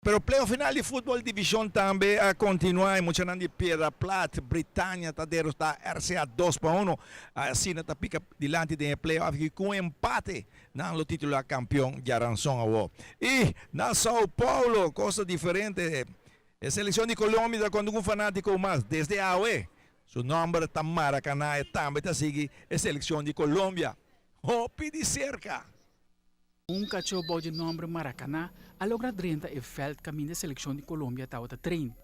Pero playoff final di futbol division tambe a continua y muchanan di Piedra Plat, Britania ta derrota RCA 2-1. Asina ta pica dilanti den e playoff y cu un empate nan lo titula campeon diaranson awo. Y na Sao Paulo cos ta diferente. E seleccion di Colombia ta conta cu un fanatico mas desde awe. Su nomber ta Maracaná e tambe ta sigui e seleccion di Colombia hopi di cerca. Un kachó bou dje nòmber Maracaná a logra drenta e vèlt kaminda e selekshon di Colombia tabata train.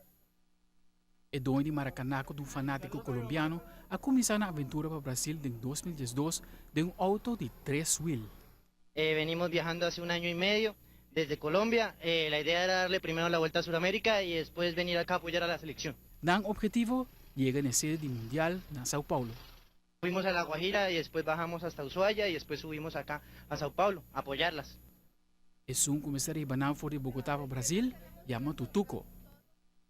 E doño di Maracaná ku ta un fanátiko kolombiano a kuminsá nan aventura pa Brasil den 2012 den un outo di tres wil. Venimos viajando hace un año y medio desde Colombia. La idea era darle primero la vuelta a Sudamérica y después venir acá a apoyar a la selección. Nan objetivo, yega na e sede di Mundial na Sao Paulo. Fuimos a La Guajira y después bajamos hasta Ushuaia y después subimos acá a Sao Paulo a apoyarlas. Esun ku mester riba nan for di Bogotá pa Brasil yama Tutuco.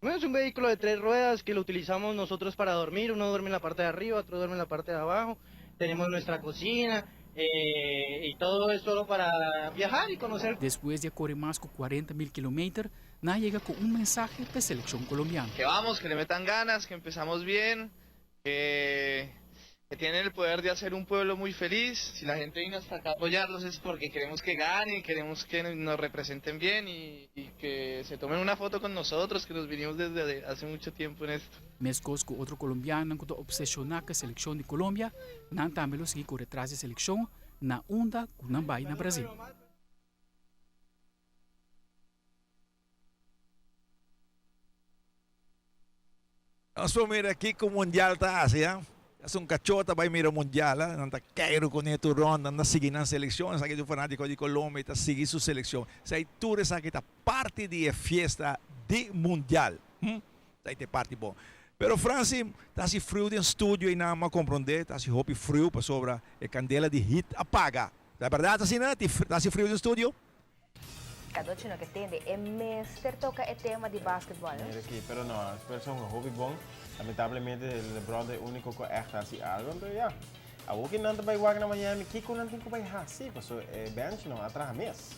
Bueno, es un vehículo de tres ruedas que lo utilizamos nosotros para dormir, uno duerme en la parte de arriba, otro duerme en la parte de abajo, tenemos nuestra cocina y todo es solo para viajar y conocer. Despues di a kore mas ku 40 mil kilometer, nan a yega ku un mensahe pa e selekshon kolombiano. Que vamos, que le metan ganas, que empezamos bien, que que tienen el poder de hacer un pueblo muy feliz. Si la gente vino hasta acá a apoyarlos es porque queremos que ganen, queremos que nos representen bien y, y que se tomen una foto con nosotros, que nos vinimos desde hace mucho tiempo en esto. Meskos ku otro kolombianonan ku ta opseshoná ku e selekshon di Colombia, nan tambe lo sigui kore tras di e selekshon na unda ku nan bai na Brasil. Nos por mira kiko mundial ta hasi ha. Es un kachó ta bai mira mundial ha. Nan ta keiru kuné tur rònt, nan ta sigui nan selekshon. Esaki ta un fanátiko di Colombia i ta sigui su selekshon. Esei tur esaki ta parti di e fiesta di mundial. Hm. Esei ta e parti bon. Pero Franci, ta hasi friu den studio i nan a komprondé ta hasi hopi friu pasobra e kandela di hit a paga. Ta bèrdat asina? Ta hasi friu den studio? Cadochi no ke tende, e mester toca e tema di basketball. Mira aki, pero no, Spurs a hunga hopi bon. Lamentablemente LeBron ta e unico cu a echt haci algo, anto ya. Awor ki nan ta bay wak na Miami, kico nan tin cu bay haci? Pasobra e bench no a traha mes.